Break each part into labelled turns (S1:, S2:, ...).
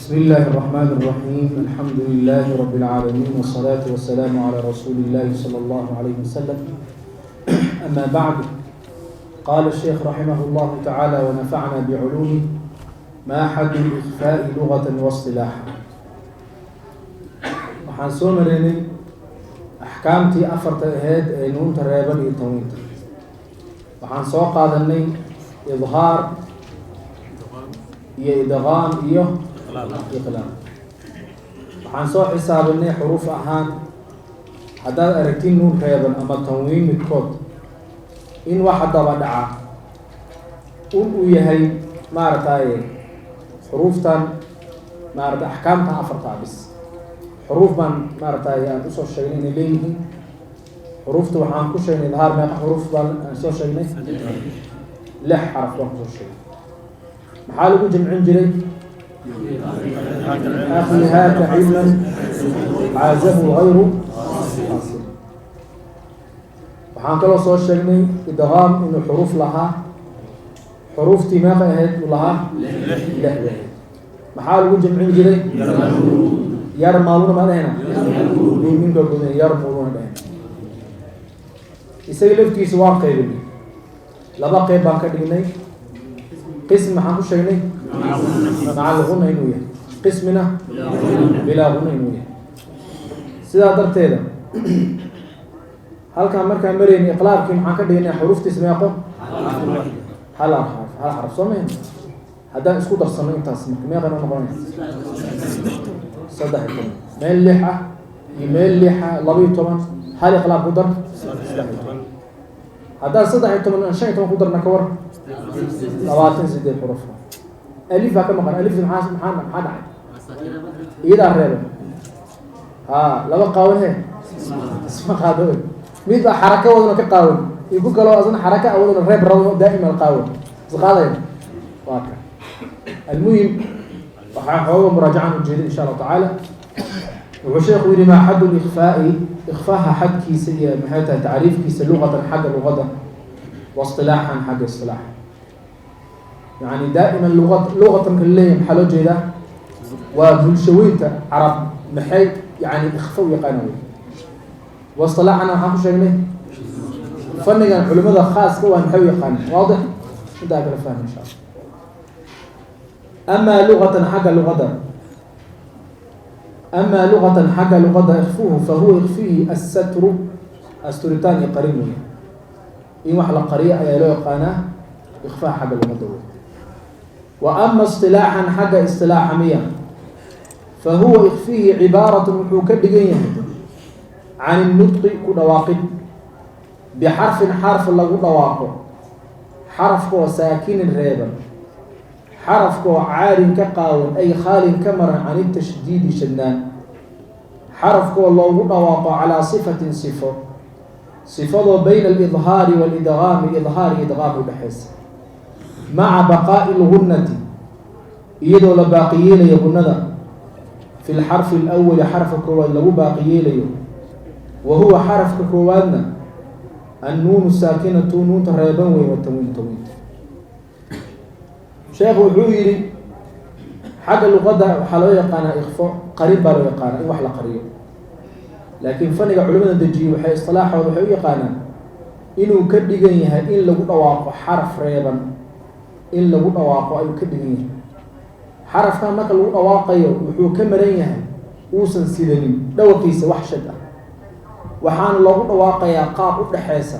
S1: بسم الله الرحمن الرحيم، الحمد لله رب العالمين، والصلاة والسلام على رسول الله صلى الله عليه وسلم. أما بعد، قال الشيخ رحمه الله تعالى ونفعنا بعلومه: ما حد الإخفاء لغة واصطلاحا؟ Waxaan soo maraynay axkaamtii afarta ahayd ee nuunta reeban iyo tanwiinta. Waxaan soo qaadanay idhaar iyo idqaam iyo iqlaab. Waxaan soo xisaabinay xuruuf ahaan haddaad aragtid nuun reeban ama tanwiin midkood in waxa daba dhaca un uu yahay maaragtay xuruuftan, maarata, axkaamtan afartaa bis xuruuf baan maaragtay aan usoo sheegnay inay leeyihiin xuruufta. Waxaan ku sheegnay idhaar. Meeqa xuruuf baan aan soo sheegnay? Lix xaraf baan kusoo sheegnay. Maxaa lagu jamcin jiray? أخي هاك علما حازه غير قاصر. Waxaan kaloo soo sheegnay idqaam inuu xuruuf lahaa. Xuruuftii meeqa ahayd uu lahaa? Lix bay ahayd. Maxaa lagu jamcin jiray? Yarmaluna maa dhahayna, ninka guda yarmuluna dhahayna. Isaga laftiisa waan qaybinay, laba qeyb baan ka dhignay. Qism maxaan ku sheegnay? Maca alguna inuu yahay, qismina bilaa guna inuu yahay. Sidaa darteeda halkaan markaan marayna iqlaabkii maxaan ka dhignay? Xuruuftiis meeqo? Hal xaraf, hal xaraf, soo mahin? Haddaan isku darsano intaas marka meeqa noo noqonaya? 13. Meel lix ah iyo meel lixa, 12. Hal iqlaab ku dar, 13. Haddaan 13 aan 15 ku darna, ka war? 28 xuruf. Alif baa ka maqan. Alifta maxaa dhacay? Iyadaa reebay. Ha laba qaawan he isma qaado. Mid baa xaraka wadana ka qaawan iyo ku kaloo asna xaraka awadana reeb rabo, daa'ima qaawan isqaadaya. Waa ka almuhim, waxaa xooga muraajacan ujeeda insha Allahu tacaala. Wuxuu sheekhu yihi: ما حد الإخفاء? Ikfaaha xadkiisa iyo maxay tahay tacriifkiisa? لغة, xagga luqada, واصطلاحا, xagga isilaaxa. Yani daa'iman luqa luqatan ka leeyahy maxaa loo jeedaa? Waa bulshaweynta Carab maxay yani ikhfa u yaqaana wey. Wasilaaxana waxaan ku sheegnay fannigan culimada khaaska waa maxay u yaqaana. Waadix, intaa kala fahma insha Allah. أما لغة, xagga luqada, أما لغة, xagga luqada, إخفوه فهو ikfihi الستر, asturitaan iyo qarin wey. In wax la qariyo ayaa loo yaqaanaa ikfaa xagga luqada wey. Wa ama isilaaxan, xagga isilaaxa miya, فهو ikfihi عبارة, wuxuu ka dhigan yahay, عن النطق, ku dhawaaqid, بحرف, xarf lagu dhawaaqo, xarafkaoo ساكن, reeban, xarafkaoo عار, ka qaawan, ay خال, ka maran, عن التشديد, shadnaan, xarafkaoo loogu dhawaaqo على صفة, sifo, sifadoo بين الإظهار والإدغام, idhaar idqaam udhexaysa, مع بقاء الغنة, iyadoo la baaqi yeelayo gunada, في الحرف الأول, xarafka koowaad lagu baaqi yeelayo. Wa huwa xarafka koowaadna النون الساكنة, nuunta reeban wey, والتنوين, tanwiinta. Sheekhu wuxuu yihi xagga luqadda waxaa loo yaqaanaa ikfo, qarin baa loo yaqaanaa, in wax la qariyo. Laakiin faniga culimada dejiyey waxay isilaaxooda waxay u yaqaanaan inuu ka dhigan yahay in lagu dhawaaqo xaraf reeban. In lagu dhawaaqo ayuu ka dhigan yahay. Xarafkan marka lagu dhawaaqayo wuxuu ka maran yahay, uusan sidanin dhawaqiisa wax shad ah. Waxaana loogu dhawaaqayaa qaab u dhexeysa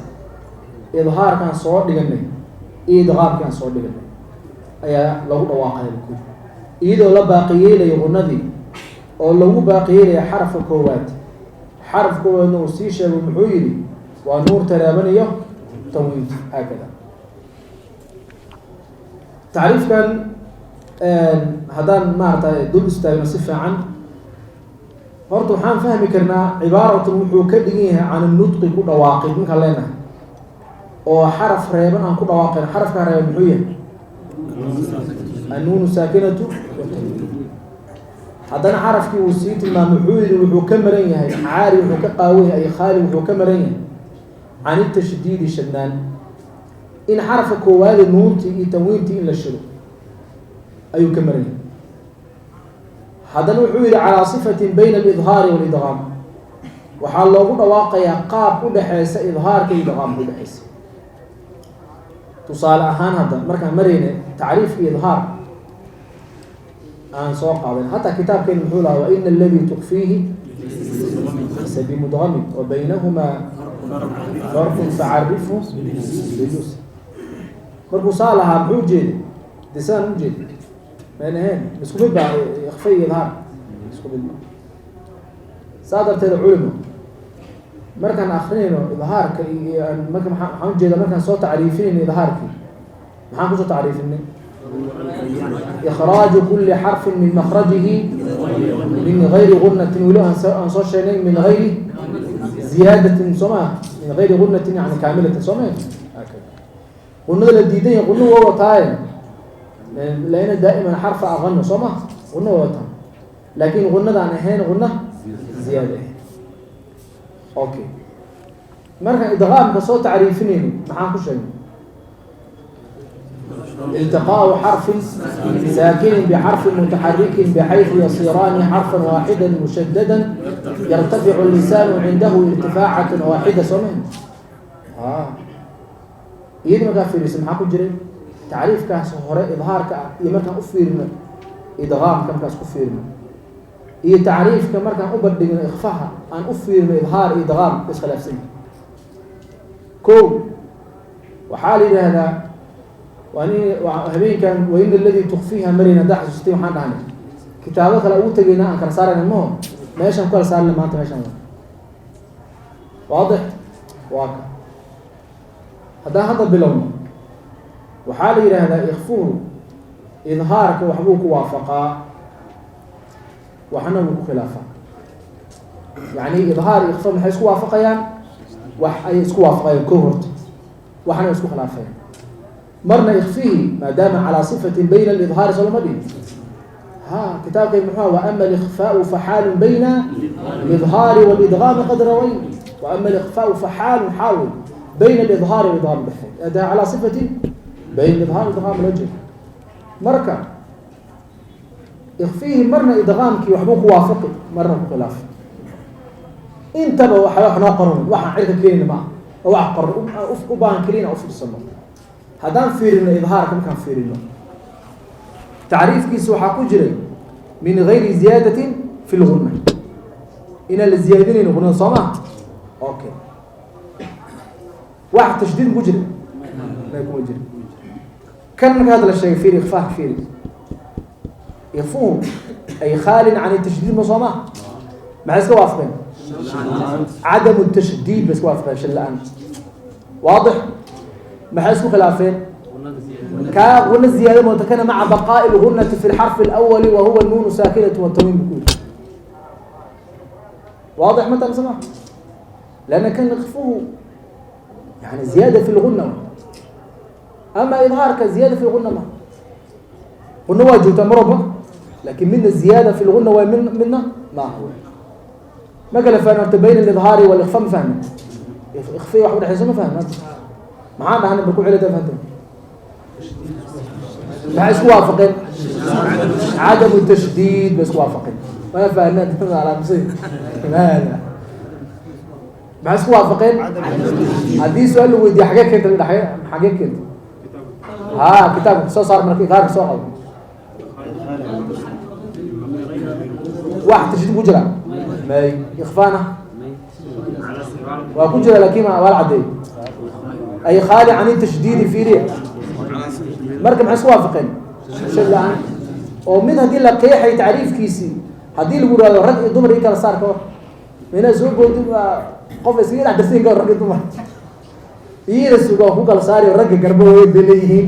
S1: idhaarkaan soo dhiganay iyo idqaamkaan soo dhiganay ayaa lagu dhawaaqaya ku, iyadoo la baaqi yeelayo gunadii oo lagu baaqi yeelaya xarafka koowaad. Xaraf koowaadna uu sii sheego, muxuu yihi? Waa nuurta reeban iyo tanwiinta. Haakada tacriifkan haddaan maaragtay dul istaagno si fiican, horta waxaan fahmi karnaa عبارة, wuxuu ka dhigan yahay, عن النطق, ku dhawaaqid. Ninkaan leenahay oo xaraf reeban aan ku dhawaaqayn, xarafkaa reeban muxuu yahay? النون الساكنة. Haddana xarafkii uu sii tilmaamay, wuxuu yihi wuxuu ka maran yahay, عار, wuxuu ka qaawan yahay, ay خال, wuxuu ka maran yahay, عن التشديد, shadnaan, in xarafka koowaade nuuntii iyo tanwiintii in la shido ayuu ka maran yahay. Haddana wuxuu yihi calaa sifatin bayna alidhaari walidgaam, waxaa loogu dhawaaqayaa qaab u dhexeysa idhaarka iyo idgaamka udhexeysa. Tusaale ahaan, hadda markaan marayna tacriifka idhaar aan soo qaadan, hataa kitaabkeena muxuu lahaa? Waina aladii tukfiihi laysa bimudgamin wa baynahumaa farqun facarifhu bilus. Markuu saa lahaa, muxuu ujeeday? De sidaan ujeeda mayn ahayn, isku mid ba ikfa iyo idhaar isku mid ba. Saa darteed, culimo, markaan akrinayno idhaarka iyo marka maxaan ujeeda, markaan soo tacriifinayno idhaarkii, maxaan kusoo tacriifinay? Ikhraaju kuli xarfin min makrajihi min gayri gunatin. Weli aan soo sheegnay min gayri ziyaadatin, soo maa? Min gayri gunatin, yani kaamilatin, soo ma? Gunada la diidan yahay, guna waa wataaye, laina daa'iman xarfa aqano, soo ma? Guna waa wataa, laakin gunada aan ahayn guna ziyaada ahayn. Okay, markaan idqaamka soo tacriifinayno, maxaan ku sheegnay? Iltiqaau xarfin saakinin bxarfin mutaxarikin bxayثu yasiraani xarfa waaxida mushadada yartaficu lisaanu cindahu irtifaacat waaxida, soo ma? Iyada markaa fiiriso, maxaa ku jiray tacriifkaas hore idhaarka ah? Iyo markaan u fiirino idqaamka, markaas ku fiirino, iyo tacriifka markaan u bandhigno ikfaha, aan u fiirino idhaar iyo idqaam, iskhilaafsan yahi. Ko waxaa la yidhaahdaa waa nin habeenkan wain aladii tukfiiha marayna, haddaa xasuustay, waxaan dhahnay kitaabo kale ugu tegayna aan kala saarayna maho, meeshaan ku kala saarina maanta meeshaan waa waadix. Waa ka haddaan hadda bilowno, waxaa la yidhaahdaa ikfuhu idhaarka waxbuu ku waafaqaa, waxna wuu ku khilaafaa. Yani idhaar iyo ikfa maxay isku waafaqayaan? Wax ay isku waafaqayaan ko horta, waxna way isku khilaafayaan. Marna ikfihi maadaama calaa sifatin bayna alidhaari, soo lama dhihin? Ha, kitaabkay muxuu? Wa ama alikfaau faxaalu bayna alidhaari walidgaami qad rawayn. Wa ama alikfaau faxaalun, xaal wey bayna alidhaari walidgaam dhexeey ada calaa sifatin bayna alidhaar idgaam loo jeeda. Marka ikfihi marna idgaamkii waxbuu ku waafaqi, marna ku khilaafi. Intaba waxa wax noo qoran, waxaan cirka keenayna ma aha, oo wax qoran u baahan keliya inaan ufiirsano. Haddaan fiirino idhaarka, markaan fiirino tacriifkiisa, waxaa ku jiray min gayri ziyaadatin fi lgunna, inaan la ziyaadinayno gunada, soo maha? Okay, wax tashdiid ku jira may kuma jira. Kan marka hadda la sheegay, fiiri ikfaha, fiiri ikfuhu ay khaalin can tashdiid, ma soo maha? Maxay iska waafaqeen? Cadamu tashdiid bay iska waafaqeen, shil la-aan. Waadix. Maxay isku khilaafeen? Kaa guna ziyaada moota, kana maca baqaa'i lgunati fi lxarfi alawali wa huwa nuunu saakinatu watanwiin bu ku yiri. Waadix mata mise ma? لأن kan ikfuhu yani ziyaada fi lguna, ama idhaarka ziyaada fi lguna ma guna waa joogtaa mar walba, lakin midna ziyaada fi lguna waay, midna maaha. Ma kala fahmi horta bayna alidhaari walikfa? Ma fahmi ikfi wax udhexeyso? Ma fahmi? Maxaan dhahnay? Bal ku celida, fahamta? Maxay isku waafaqeen? Cadamu tashdiid bay isku waafaqeen. Ma fahnaa? Maada maxay isku waafaqeen? Haddii su-aal la weydiiya, xagee keentay? Dhage xagee keentay? Ha, kitaabka soo saar. Marka idhaarka soo qabo, wax tashdiid ku jira may? Ikfaana waa ku jira, laakiin waa la caddeeyey, ay khaali can tashdiidi. Fiiriya, marka maxay isku waafaqeen? Shad la-aan. Oo mid haddii la qeexay tacriifkiisii, haddii lagu ihahdo rag iyo dumar ii kala saar, ka hor minaa soo boodin, waa qof iskaga dhex darsin ka. Rag iyo dumar iyada suga ku kala saariyo, ragga garbo weyn bay leeyihiin,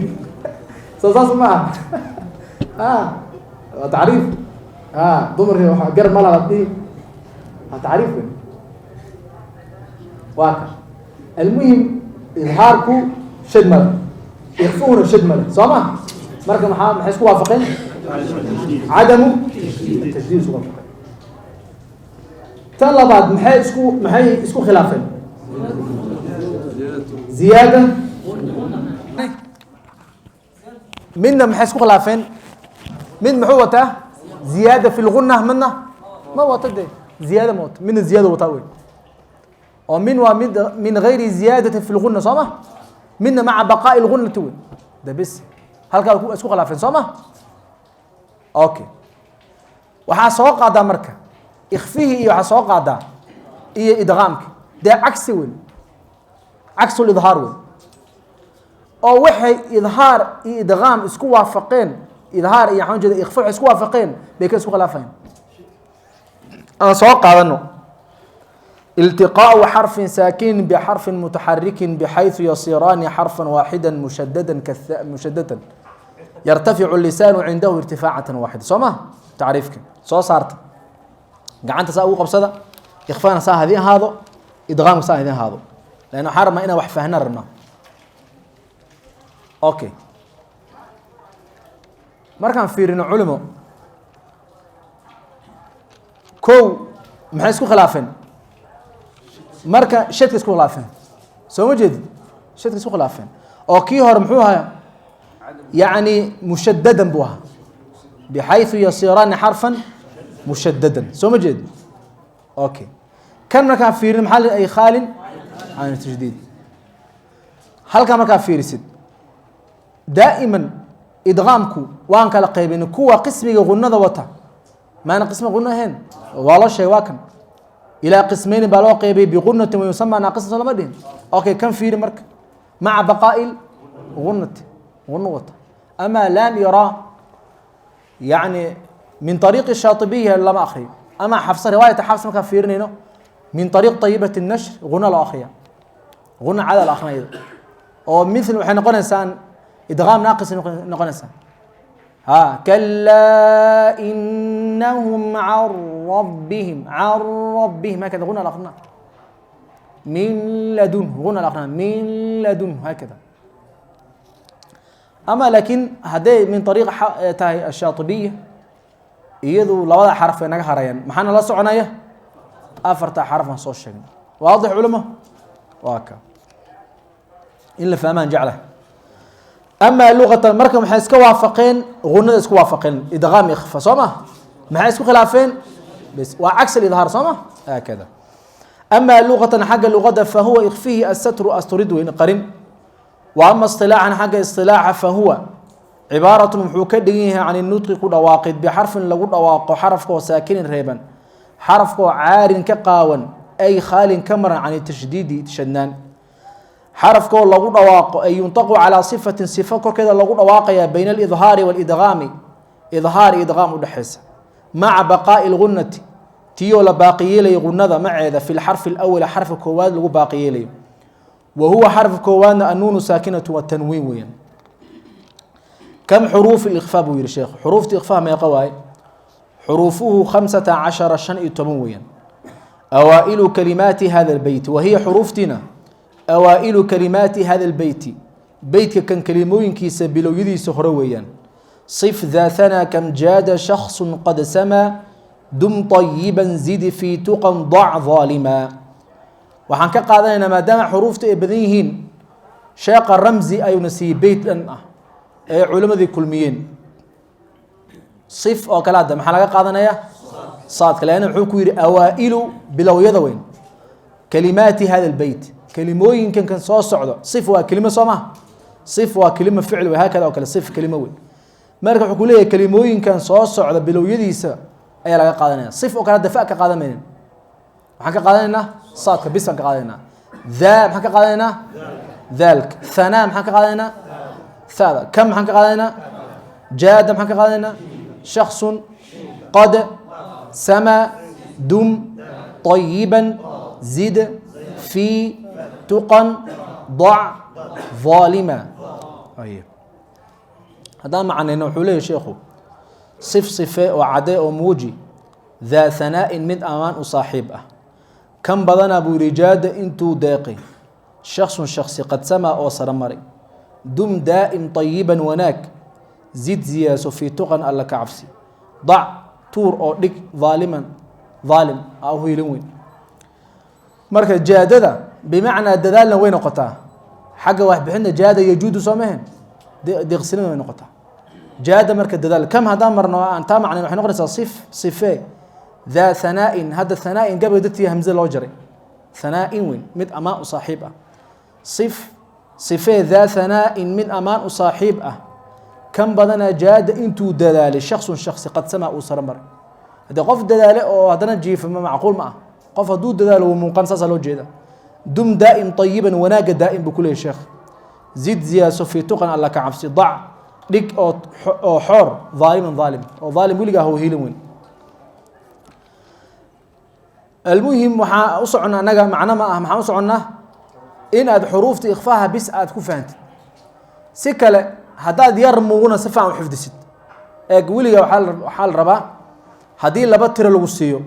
S1: soo saas ma aha? A waa tacriif. A dumarka waa gar ma laha dhihi, waa tacriif wey. Waa ka almuhim, idhaarku shad male, ikfuhuna shad male, soo ma? Marka maxay isku waafaqeen? Cadamu tashdiid isku waafaqeen. Tan labaad, maxay isku khilaafeen? Ziyaada midna maxay isku khilaafeen? Mid muxuu wataa? Ziyaada fi lgunna midna ma wato, de ziyaada ma wato, midna ziyaada wataa wey. Oo min waa mid min gayri ziyaadatin fi lgunna, soo ma? Midna maca baqaa'i lgunnati wey. De bes, halkaa isku khilaafeen, soo ma? Okay, waxaa soo qaadaa marka ikfihii iyo waxaa soo qaadaa iyo idqaamka, dee cagsi weyn, cagsulidhaar weyn, oo waxay idhaar iyo idqaam isku waafaqeen, idhaar iyo waxaan jeeda ikfa waxay isku waafaqeen bay ka isku khilaafayaan. Aan soo qaadano iltiqaau xarfin saakinin bixarfin mutaxarikin bxayثu yasiraani xarfa waaxida mushadadan mushadatan yartaficu lisaanu cindahu irtifaacatan waaxida, soo ma? Tacriifka soo saarta, gacanta saa ugu qabsada, ikfaana saa hadii ahaado, idqaamka saa hadii ahaado, lan waxaan rabnaa inaan wax fahna rabnaa. Okay, markaan fiirino culimo, kow, maxay isku khilaafeen? Marka shadka isku khilaafeen, soo ma jeedid? Shadka isku khilaafeen oo kii hore muxuu ahaa? Yacni mushadadan buu ahaa, bxayثu yasiraani xarfan mushadadan, soo ma jeedid? Okay, kan markaan fiirin maxaa ay khaalin can tashdiid. Halkaa markaa fiirisid, daa'iman idqaamku waan kala qaybinay kuwa qismiga gunada wata, maana qismi guna ahayn waa loo sheegay, waa kan ilaa qismayni baa loo qeybiyay bigunatin wayusama naaqisan, soo lama dhihin? Okay, kan fiiri marka, maca baqaa'i gunati, guno wata. Ama laam iyo ra, yacni min طariiqi shaatibiya lama akriyo, ama xafsa, riwaayata xafs markaan fiirinayno min طariiq طayibat الnashr, guna loo akriya, guna cada la akrinaya, oo mil waxay noqonaysaa idqaam naaqis noqonaysaa. Ha, kalaa inahum can rabbihim, can rabbihim, hakada guna la akrina, min ladun guna la akrina, min ladun, hakada. Ama laakiin hadday min ariiq tahay ashaatibiya, iyadu labada xaraf way naga harayaan, maxaana la soconaya? Afarta xaraf aan soo sheegnay. Waadix culamo? Waa ka in la fahmaan jeclaha. Ama luqatan marka maxay iska waafaqeen? Gunada isku waafaqeen, idqaam, ikhfa, soo ma? Maxay isku khilaafeen? Bes, waa caks alidhaar, soo ma? Haakada. Ama luqatan, xagga luqada, fahuwa ikfihi asatru, asturid weyn, qarin. Wa ama isilaaxan, xagga isilaaxa, fahuwa cibaaratun, wuxuu ka dhigan yahay, can inutqi, ku dhawaaqid, bixarfin lagu dhawaaqo, xarafkaoo saakinin reeban, xarafkaoo caarin ka qaawan, ay khaalin ka maran, can tashdiidi, shadnaan, xarafkaoo lagu dhawaaqo, ay yuntaqu calaa sifatin, sifo korkeeda lagu dhawaaqaya, bayna alidhaari waalidqaami, idhaar iyo idqaam udhexaysa, maca baqaa'i lgunnati, tiyoo la baaqi yeelayo gunada maceeda, fi lxarfi alawali, xarfka koowaad lagu baaqi yeelayo. Wa huwa xarfka koowaadna annuunu saakinatu watanwiin weeyaan. Kam xuruuf ilikfaa buu yihi sheekhu? Xuruufta ikfaa meeqa waaye? Xuruufuhu 15, 15 weeyaan. Awaa'ilu kalimaati hada albeyt, wa hiya xuruuftiina awaa'ilu kalimaati hada albeyti, beytka kan kelimooyinkiisa bilowyadiisa hore weeyaan. Sif daa hanaa, kam jaada shaksu qad samaa, dum طayiban, zid fii tuqan, dac ظaalima. Waxaan ka qaadanaynaa, maadaama xuruufta ay badan yihiin, sheeqa ramzi ayuuna siiyey beyt dhan ah ee culimadii kulmiyeen. Sif oo kale hadda maxaa laga qaadanaya? Saadka, leanna wuxuu ku yidhi awaa'ilu, bilowyada weyn, kalimaati hada albeyt, kelimooyinkan kan soo socdo. Sif waa kelimo, soo maha? Sif waa kelimo, ficil wey, haakada oo kale, sif kelimo wey. Marka wuxuu ku leeyahay kelimooyinkan soo socda bilowyadiisa ayaa laga qaadanaya. Sif oo kale hadda fa ka qaadan maynin, maxaan ka qaadanaynaa? Saadka bis baan ka qaadanaynaa. Daa maxaan ka qaadanaynaa? Daalka. Thanaa maxaan ka qaadanaynaa? Thada. Kam maxaan ka qaadanaynaa? Jaada maxaan ka qaadanaynaa? Shaksun, qad, sama, dum, طayiban, zid, fi, tuqan, dac, ظaalima. Ayib, haddaan macanayno, wuxuu leeyahy sheekhu: sif, sife oo cadde oo muuji, daa hanaa'in, mid amaan u saaxiib ah. Kan badanaa buu yihi jaada, intuu deeqay, shaksun, shaksi, qad samaa, oo sara maray. Dum, daa'im, طayiban, wanaag, zid, ziyaaso, fii tuqan, alla ka cabsi, dac, tuur oo dhig, daaliman, daalim aa u hiilin weyn. Marka jaadada bimacnaa dadaalna way noqotaa, xagga waxbixinta jaada yajuudu, soo mahen? Deeqsinina way noqotaa. Jaada marka dadaal kam haddaan marno aan taa macnayn, waxay noqonaysaa sif, sifee, daa hanaa'in. Hadda hanaa'in gabayga dartii hamze loo jaray, hanaa'in weyn, mid amaan u saaxiib ah. Sif, sifee, daa hanaa'in, mid amaan u saaxiib ah. Kan badanaa jaada intuu dadaalay, shaksun shaksi, qad samaa uu sare maray. Haddii qof dadaale oo haddana jiifa, ma macquul ma ah. Qof hadduu dadaalo wuu muuqan, saasaa loo jeeda. Dum daa'im طayiban, wanaagga daa'im buu ku leeyahy sheekh. Zid, ziyaaso, fii tuqan, alla ka cabsi. Dac, dhig oo xoor, daaliman, daalim oo daalim weligaa ha hiilin weyn. Almuhim, waxaa u soconna annaga macno ma ah, maxaan u soconnaa in aad xuruufta ikfaaha bis aad ku fahantid. Si kale haddaad yar muuguna si fiican u xifdisid. Eeg, weliga waxaa la rabaa haddii laba tiro lagu siiyo,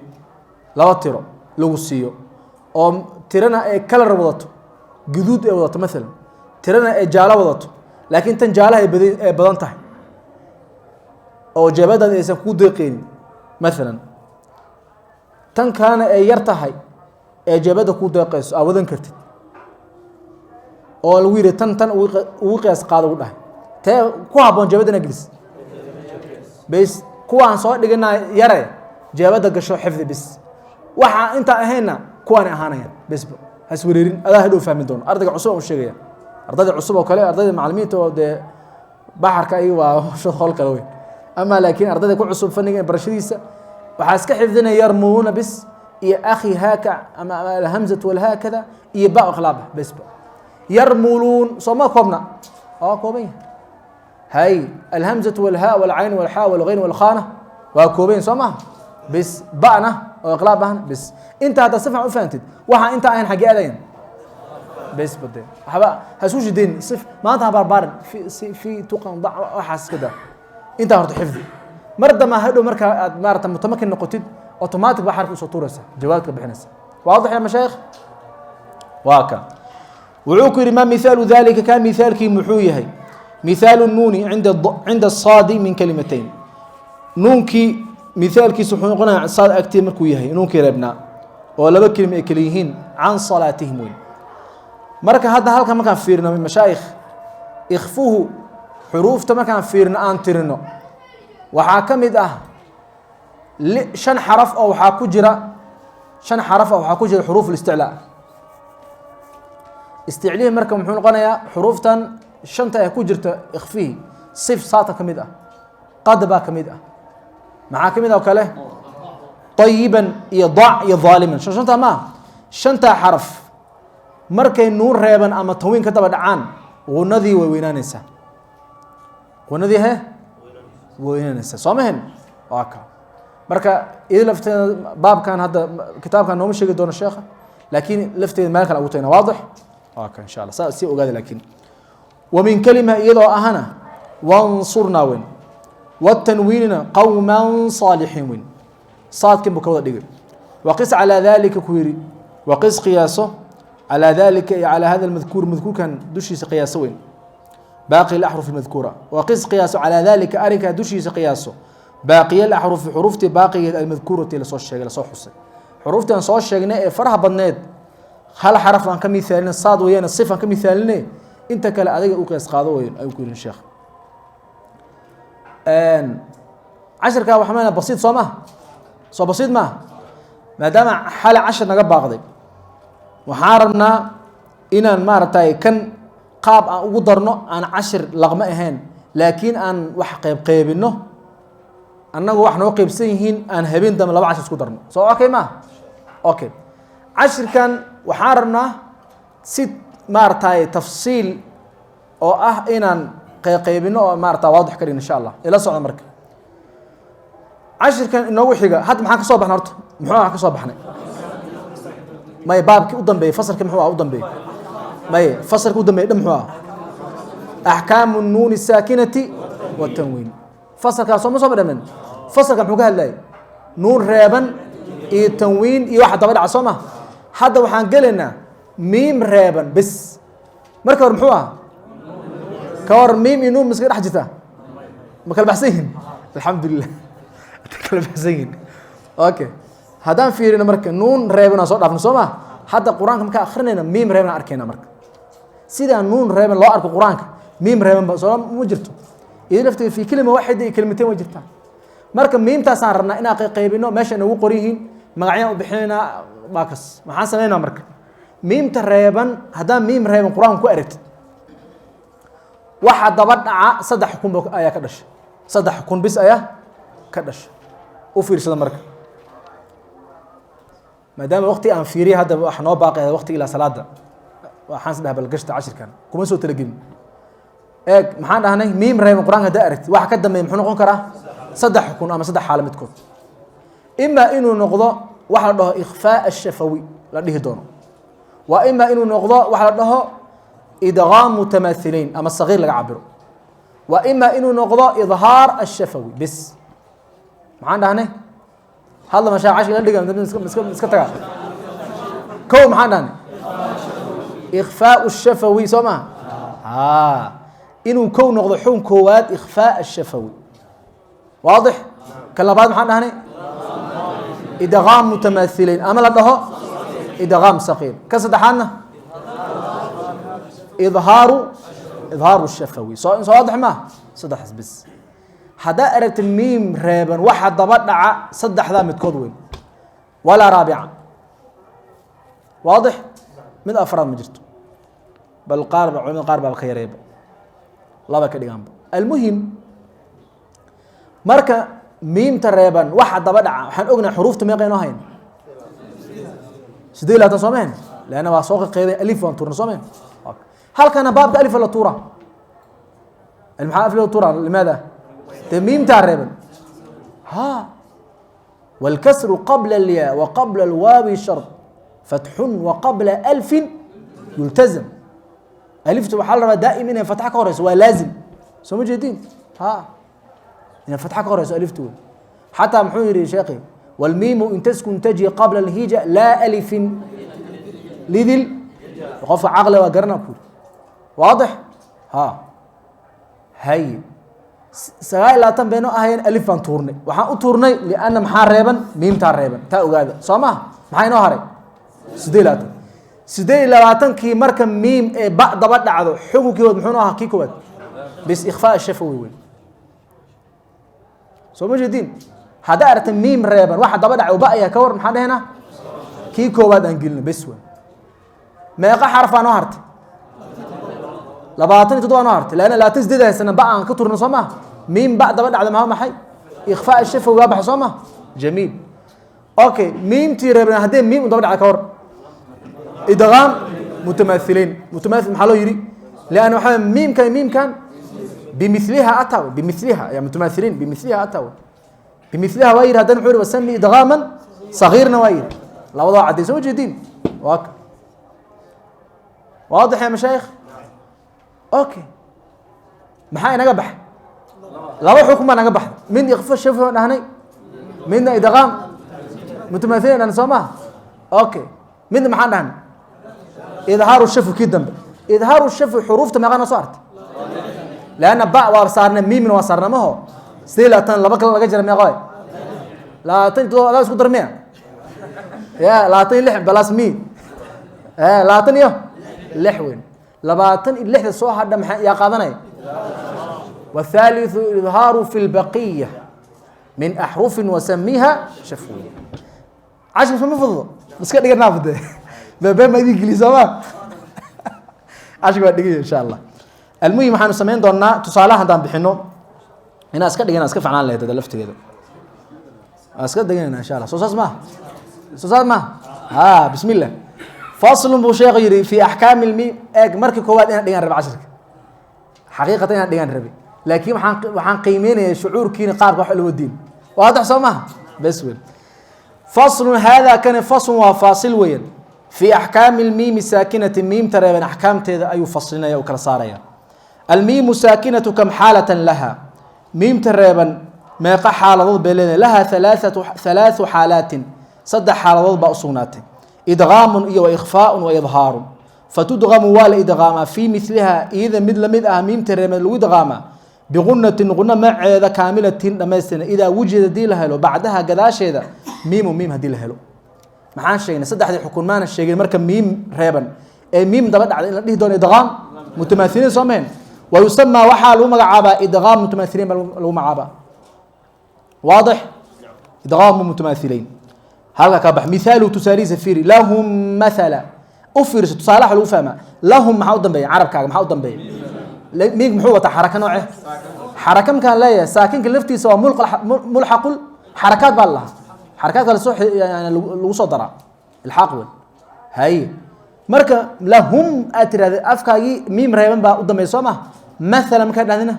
S1: laba tiro lagu siiyo oo tirana ay kalar wadato, guduud ay wadato maalan, tirana ay jaalo wadato, laakiin tan jaalaha ay badan, ay badan tahay oo jeebadaada aysan kuu deeqeynin maalan, tan kalena ay yar tahay ee jeebadda kuu deeqeyso, aa wadan kartid, oo lagu yidhi tan tan ugu qiyaas qaado, ugu dhahay, tee ku habboon jeebadana gelis bes. Kuwaan soo dhigana yare jeebadda gasho, xifdi bis. Waxa intaa ahaynna kuwaanay ahaanayaan besba, has wareerin, adaa hadhow fahmi doono. Ardayga cusub aan u sheegaya, ardayda cusub oo kale, ardayda macalimiinta oo dee baxarka iyaga waa hol kale weyn ama, laakiin ardayda ku cusub fanniga barashadiisa waxaa iska xifdinaya yarmuuna bis iyo akhi haaka ama alhamzatu walhaakada iyo ba iqlaaba besba. Yarmuluun soo ma koobna? Waa kooban yahay. Hay, alhamzatu walhaa walcayn walxaa walghayn walkhana waa kooban soo maha? Bis, ba'na oo iqlaab ahna bis. Inta haddaad si fiican u fahantid, waxaa intaa ahayn xaggee aadayan? Bes bade, waxba ha isku shidayn. Sif maanta ha barbaarin fi si fi tuqan dac, waxaas iska daa. Intaa horta xifdi. Mar damba hadhow markaa aad maarata mutamakin noqotid, automatic baa xarka usoo tuuraysa, jawaabka bixinaysa. Waadix ya mashaayikh? Waa ka wuxuu ku yidhi: ma mithaalu dalika? Ka mithaalkii muxuu yahay? Mithaalu nuuni cinda asaadi min kalimatayn. Nuunkii mithaalkiisu wuxuu noqonayaa saad agtee markuu yahay nuunkii reebnaa oo laba kelima ay kala yihiin, can salaatihim weyn. Marka hadda halkan markaan fiirino, mashaayikh, ikhfuhu xuruufta markaan fiirino, aan tirino, waxaa ka mid ah shan xaraf oo waxaa ku jira, shan xaraf oo waxaa ku jira xuruuf اlisticlaa. Isticlihi marka muxuu noqonayaa? Xuruuftan shanta ee ku jirta ikhfihi, sif saata ka mid ah, qad baa ka mid ah, maxaa ka mid ah oo kale? طayiban iyo dac iyo daaliman. Shantaa maaha? Shantaa xaraf markay nuun reeban ama tanwiin ka daba dhacaan, gunadii way weynaanaysaa. Gunadii he way weynaanaysaa, soo mahen? Waa ka marka iyada lafteeda baabkan hadda kitaabkan nooma sheegi doono sheekha, laakiin lafteeda meel kale ugu tagna. Waadix? Waa ka, insha Allah saa sii ogaada. Laakiin wa min kalima iyadoo ahana wansurnaa weyn, watanwiinina qowman saalixiin weyn, saadkin buu ka wada dhigay. Waqis calaa dalika ku yidhi, waqis, qiyaaso, calaa dalika iyo calaa hada almadkuur, madkuurkan dushiisa qiyaaso weyn, baaqi alaxruf almadkuura. Waqis, qiyaaso, calaa dalika, arrinkaa dushiisa qiyaaso, baaqiya alaxrufi, xuruuftii baaqigeed, almadkuurati, lasoo sheegay, lasoo xusay. Xuruuftii aan soo sheegnay ee faraha badneed, hal xaraf aan ka mithaalina, saad weeyaan, sif aan ka mithaaline, inta kale adiga u qiyaas qaado weyn, ayuu ku yihi sheekh. Cashirkaa waxaa maynaa basiid soo maha? Soo basiid maaha? Maadaama xali cashir naga baaqday, waxaan rabnaa inaan maaragtay kan qaab aan ugu darno, aan cashir laqmo ahayn, laakiin aan wax qeyb qeybino, annagu wax noo qeybsan yihiin, aan habeen dambe laba cashir isku darno. Soo okay maaha? Okay, cashirkan waxaan rabnaa si maaragtay tafsiil oo ah inaan qeyb-qeybino oo maarata waadix ka dhigno, insha Allah. Ila socda. Marka cashirkan inoogu xiga, hadda maxaan ka soo baxnay horta? Muxuu ah ka soo baxnay? May, baabkii u dambeeyey fasalkii muxuu ah u dambeeyey? May, fasalkii u dambeeyey dhan muxuu ah? Axkaamu nuuni saakinati watanwiin. Fasalkaas soo ma soo dhamen? Fasalka muxuu ka hadlayay? Nuun reeban iyo tanwiin iyo waxa daba dhaca, soo ma? Hadda waxaan gelaynaa miim reeban bes. Marka hore muxuu ah ka hor? Miim iyo nuun ma iska dhex jirtaa? Ma kala baxsan yihin? Alxamdulilah, kala baxsan yihin. Okay, haddaan fiirino marka, nuun reeban aan soo dhaafno, soo ma? Hadda Qur-aanka markaa akrinayna, miim reeban aan arkayna. Marka sidaa nuun reeban loo arko Qur-aanka, miim reeban ba soo ma jirto? Iyado lafteeda fi kelima waaxida iyo kelmateen way jirtaa. Marka miimtaasaan rabnaa inaan qaybino, meesha nagu qoran yihiin magacyaan u bixinaynaa baakas. Maxaan sameynaa marka miimta reeban? Haddaan miim reeban Qur-aanka ku aragtid, waxa daba dhaca saddex xukun ayaa ka dhasha, saddex xukun bis ayaa ka dhasha. U fiirsada marka, maadaama waqti aan fiiriya hadda wax noo baaqi waqti ilaa salaada, waxaan is dhaha balgashta cashirkan kuma soo talagelin. Eeg, maxaan dhahnay? Miim reeban Qur-aanka haddaa aragtid, waxa ka dambeeya muxuu noqon karaa? Saddex xukun ama saddex xaalo midkood. Ima inuu noqdo waxa la dhaho ikhfaa ashafawi la dhihi doono, waa ima inuu noqdo waxa la dhaho idgaam mutamaathileyn ama sagiir laga cabiro, waa ima inuu noqdo idhaar ashafawi bis. Maxaan dhahnay? Hadla mashaa cashir la dhiga iska tagaa. Kow, maxaan dhahnay? Ikhfaa shafawi, soo maha? A inuu kow noqdo xukun koowaad ikhfaa ashafawi, waadix. Ka labaad maxaan dhahnay? Idgaam mutamaathileyn ama la dhaho idgaam sagiir. Ka saddexaadna idhaaru shafawi. Soo waadix maaha? Saddexdaas bis. Haddaa aragta miim reeban, waxa daba dhaca saddexdaa midkood weyn, walaa raabica. Waadix? Mid afraad ma jirto, bal qaar ba culamada qaar baaba ka yareeba, laba ka dhigaanba. Almuhim, marka miimta reeban waxa daba dhaca, waxaan ognahay xuruufta meeqa inoo hayn? 28, soo mahen? Leanna waa soo qeybay, alif waan tuurna, soo mahen? Halkana baabka alifa la tuura, maxaa alif la tuura? Limaada? Dee miimtaa reeban. Ha, wاlkasru qabla اlyaa waqabla اlwaawi shart fatxun waqabla alfin yultazam. Aliftu waxaa la rabaa daa'im inay fatxa ka horeyso, waa laazim, soo ma jeedin? Ha, inay fatxa ka horeyso aliftu wey. Xataa muxuu yihi sheekhi? Wاlmiimu in taskun taji qabla اlhija laa alifin lidil. Qofka caqli waa garana ku yiri. Waadix? Ha, haye, 29 bayno ahayn, alif baan tuurnay. Waxaan u tuurnay lianna maxaa reeban? Miimtaa reeban, taa ogaada, soo maha? Maxaa inoo haray? 28. 28-kii marka miim ee ba daba dhacdo, xukunkiigood muxuu noo ahaa? Kii koowaad bis, ikhfaa shafawi weyn, soo ma jeedin? Haddaa aragta miim reeban waxa daba dhacay ba ayaa ka war, maxaan dhehnaa? Kii koowaad aan gelino bes wey. Meeqa xarafaa noo hartay? 27 noo hartay, leanna 28 haysana, ba aan ka turno, soo maha? Miim ba daba dhacda maa maxay? Ikhfaa shafawi waa baxay, soo maha? Jamiil. Okay, miimtii reeban haddii miim u daba dhacda ka hor, idgaam mutamaathileyn. Mutamathil maxaa loo yidhi? Lianna waxaa miimkan miimkan bimiliha ataw, bimiliha ya mutamathiliin, bimiliha ataw, bimiliha waa yidhi. Haddana muxuu yihi? Wasami idgaaman sagiirna waa yidhi. Labadoo cadday, soo ma jeedin? Waa ka waadix ya mashaayikh. Okay, maxaa inaga baxay? Laba xukun baa naga baxday. Mid ikhfa shafawi baan dhahnay, midna idgaam mutamathiliin dhahnay, soo maha? Okay, midna maxaan dhahnay? Idhaaru shafawi. Kii dambe idhaaru shafawi, xuruufta meeqa noo soo artay? Leanna ba waa saarnay, miimna waa saarnay, maho? 28 laba kale laga jira, meeqa waay? 27. Adaa isku dar miya? Ya, 26 plus mi 26 weyn. 26-da soo hadha maxaa yaa qaadanaya? والثالث إظهار في البقية من أحرف وسميها شفوية. Cashir ma fududo, iska dhiga naafde beebeen ma idin geliy, sooma? Cashir waa dhigaya insha Allah. Almuhim, waxaanu samayn doonaa tusaalaha haddaan bixino inaa iska dhigana iska ficnaan lahayd laftigeeda. Waa iska dhiganayna insha Allah. Soo saas maha? Soo saas maha? Ha, bismi illah. Faslun buu sheekhu yidhi fi axkaami lmiim. Eeg, markii koowaad inaan dhigan rabe cashirka, xaqiiqatan inaan dhigan rabe, laakiin waxaan qiimeynaya shucuurkiina, qaabka wax loo diin. Waadix, soo maha? Bes weyn. Faslun, hada kani faslun, waa faasil weyan. Fi axkaami lmiimi saakinati, miimta reeban axkaamteeda ayuu faslinaya, u kala saaraya. Almiimu saakinatu kam xaalatan laha? Miimta reeban meeqa xaaladood bay leedahay? Laha halaathatu, halaathu xaalaatin, saddex xaaladood baa usugnaatay: idgaamun iyo wa ikhfaaun wa idhaarun. Fatudgamu, waa la idgaamaa, fii miliha, iyada mid lamid ah miimta reeban lagu idgaamaa, bigunatin, guna maceeda, kaamilatin, dhamaystiran, idaa wujida, hadii la helo, bacdaha, gadaasheeda, miimu, miim haddii la helo. Maxaan sheegnay? Saddexdii xukun maana sheegin. Marka miim reeban ee miim daba dhacda in la dhihi doono idgaam mutamaahiliin, soo mehen? Wa yusamaa waxaa lagu magacaabaa idqaam mutamaathileyn baa lagu magacaabaa. Waadix? Idqaamu mutamaathileyn halka ka bax. Mithaalu tusaalihiisa fiiri, lahum mathala. U fiirso tusaalaha lagu fahmaa. Lahum maxaa u dambeeya? Carabkaaga maxaa u dambeeya? Miig muxuu wataa? Xaraka nooce? Xaraka markaan leeyahay, saakinka laftiisa waa mulxaqul xarakaat baa la lahaa. Xarakaadka lasoo yani lagu soo daraa, ilxaaq weyn. Haye, marka lahum aad tirahda, afkaagii miim reeban baa u dambeeya, soo ma? Mathala markaa dhahdina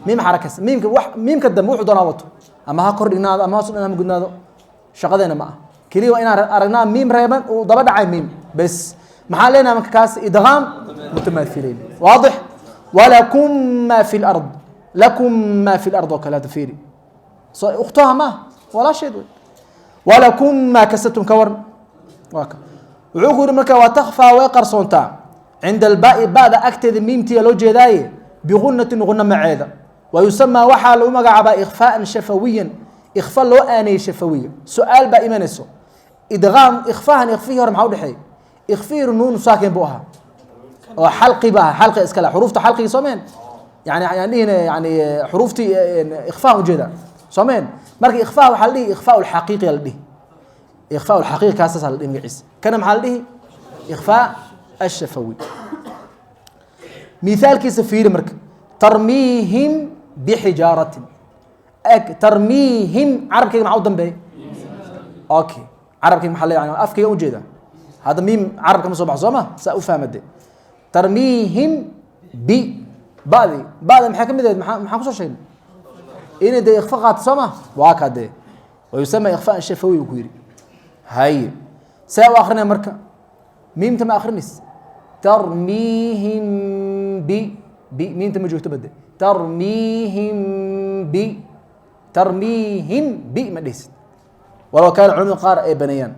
S1: miim xarakas, miimka wax miimka dambe wuxuu doonaa wato, ama ha kor dhignaado ama hoos dhignaado ama gudnaado, shaqadeena ma ah. Keliya waa inaan aragnaa miim reeban uu daba dhacay miim bes. Maxaa leenahay marka kaas? Idqaam mutamaathileyn. Waadix? Walakum ma fi lard, lakum ma fi lard oo kale hada fiiri. So ukhtaha maaha, walaasheed wey. Walakum maa kasabtum ka waran? Waa ka wuxuu ku yihi marka waa takfaa, way qarsoontaa cinda albaai, ba'da agteeda miimtiya loo jeedaaye, bigunatin guna maceeda. Wa yusamaa waxaa lagu magacaabaa ikhfaaan shafawiyan, ikhfa loo aaneeyey shafawiya. Su-aal baa imanayso: idqaam ikhfahan ikhfihii hore maxaa udhexeeya? Ikhfihii nuun saakin buu ahaa oo xalqi ba ahaa, xalqi iskale xuruufta xalqigi soo meen, yani yaan dhihin, yani xuruuftii ikhfahan ujeeda soo meen. Marka ikhfaha waxaa la dhihi ikhfaa lxaqiiqi la dhihi, ikhfaa lxaqiiqi kaasaasa la dhihi magaciisa. Kana maxaa la dhihi? Ikhfaa ashafawi. Mithaalkiisa fiiri marka: tarmiihim bixijaaratin. Eg, tarmiihim carabkayga maxaa u dambeeya? Okay, carabkayga maxaa leeyahay? Afkayga ujeeda hadda miim carabka ma soo baxo, soo ma? Saa u fahmade. Tarmiihim bi ba'di, ba'da maxay ka mid ahayd? Maxaan kusoo sheegnay? Inay dee ikhfa qaato, soo ma? Waa kaa dee wa yusama ikhfaan shafawi uu ku yidhi. Haye, see u akrinaya marka? Miimta ma akrinaysa. Tarmiihim bi, bi miimta ma joogto bade. Tarmiihim bi, tarmiihim bi ma dhehsid, walow kaana culamada qaar ay baneeyaan.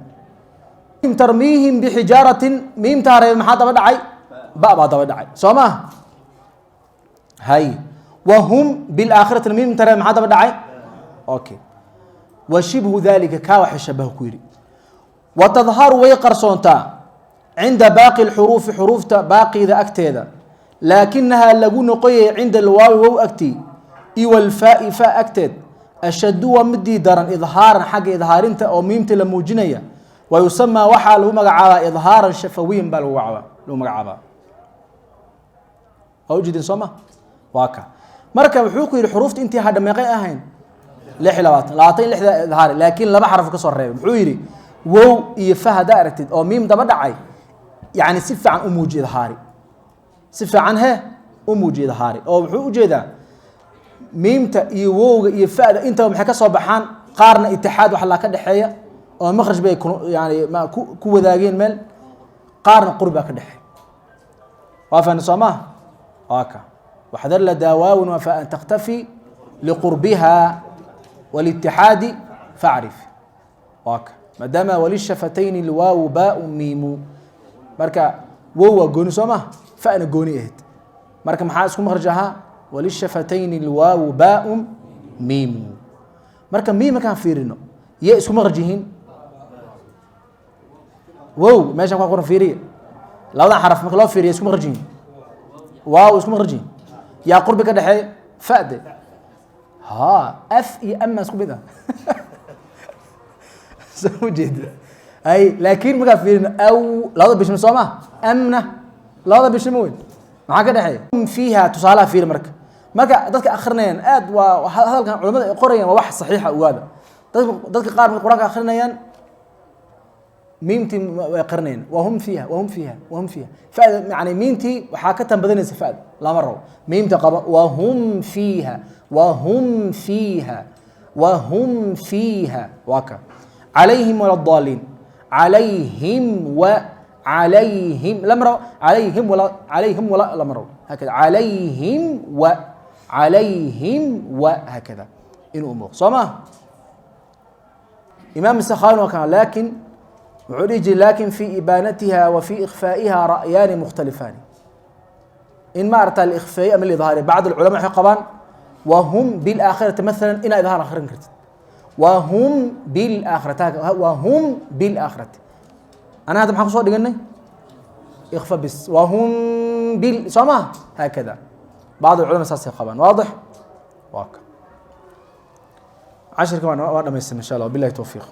S1: Tarmiihim bixijaaratin, miimtaa reebe maxaa daba dhacay? Ba baa daba dhacay, soo ma? Hay, wahum bilaakhirati, miimta reebe maxaa daba dhacay? Okay, wa shibhu dalika, kaa waxa shabaha ku yidhi. Wa tadharu way qarsoontaa cinda baaqi lxuruufi, xuruufta baaqida agteeda, laakinahaa lagu noqoyay cinda alwaawi, wow agtii, iyo walfaai, fa agteed, ashaddu waa midii daran idhaaran, xagga idhaarinta oo miimta la muujinaya. Wa yusamaa waxaa lagu magacaabaa idhaaran shafawiyan baa lagu magacaabaa. Waa ujeedin, soo ma? Waa ka marka wuxuu ku yidhi xuruufta intii hadha meeqay ahayn? 26, 26-da idhaari, laakiin laba xaraf ka soo reebay. Muxuu yidhi? Wow iyo fa haddaa aragtid oo miim daba dhacay, yani si fiican u muuji idhaari, si fiican he u muuji idhaari. Oo wuxuu ujeedaa miimta iyo wowga iyo fa'da intaba maxay ka soo baxaan? Qaarna itixaad wax laa ka dhexeeya oo makhraj bay yani ku wadaageen meel, qaarna qurbi baa ka dhexeeya. Waa fahni, soo maha? Waa ka waxdar ladaa waawin wafa an takhtafi liqurbiha walitixaadi facrif. Waa ka maadaama walishafatayni alwaawu baau miimu. Marka wow waa gooni, soo maha? Fa'na gooni ahayd. Marka maxaa isku makhraj ahaa? Walishafatayni alwaawu baau miimu. Marka miim markaan fiirino, yay isku makhraj yihiin? Wow meeshan ku qoran fiiriya. Labadan xaraf marka loo fiiriya isku makhraj yihiin, waaw isku makhraj yihiin. Yaa qurbi ka dhexeeya? Fa'de. Ha, af iyo ama isku mid ah, soo ma jeeda? Ay, laakiin markaa fiirino aw labada bishmo, soo ma? Amna labada bishmo weyn maxaa ka dhexeeya? Fiiha tusaalaha fiiri. Marka dadka akrinayaan aad waa hadalkan culamada ay qorayaan waa wax saxiixa. Ogaada, dadka qaar markay qur-aanka akrinayaan miimtii way qarinayaan. Wahum fiiha, wahum fiiha, wahum fiiha. Fa'da yani miimtii waxaa ka tan badanaysa fa'da. Lama rabo, miimta qaba. Wahum fiiha, wahum fiiha, wahum fiiha. Waa ka calayhim wala daaliin, calayhim wa calayhim lama rabo, calayhim wala, calayhim wala lama rabo. Hakada calayhim wa calayhim wa hakada inuu muuqo, soo ma? Imaam Sakhaawin waa kan, laakin wuxuu dhihi jiray: laakin fi ibaanatiha wa fi ikhfaa'iha ra'yaani mukhtalifaani. In ma aragta alikhfaa'i ama alidhaari, bacd alculama waxay qabaan wahum bilaakhirati mathalan inaa idhaar akhrin kartid. Wahum bilaakhirati, wahum bilaakhirati. Ana hadda maxaan kusoo dhiganay? Ikhfa bis. Wahum bil, soo ma? Haakada. Bacd culama saasay qabaan. Waadix? Waa ka cashirka waa dhamaystirna, insha Allah. Wabillahi towfiiq.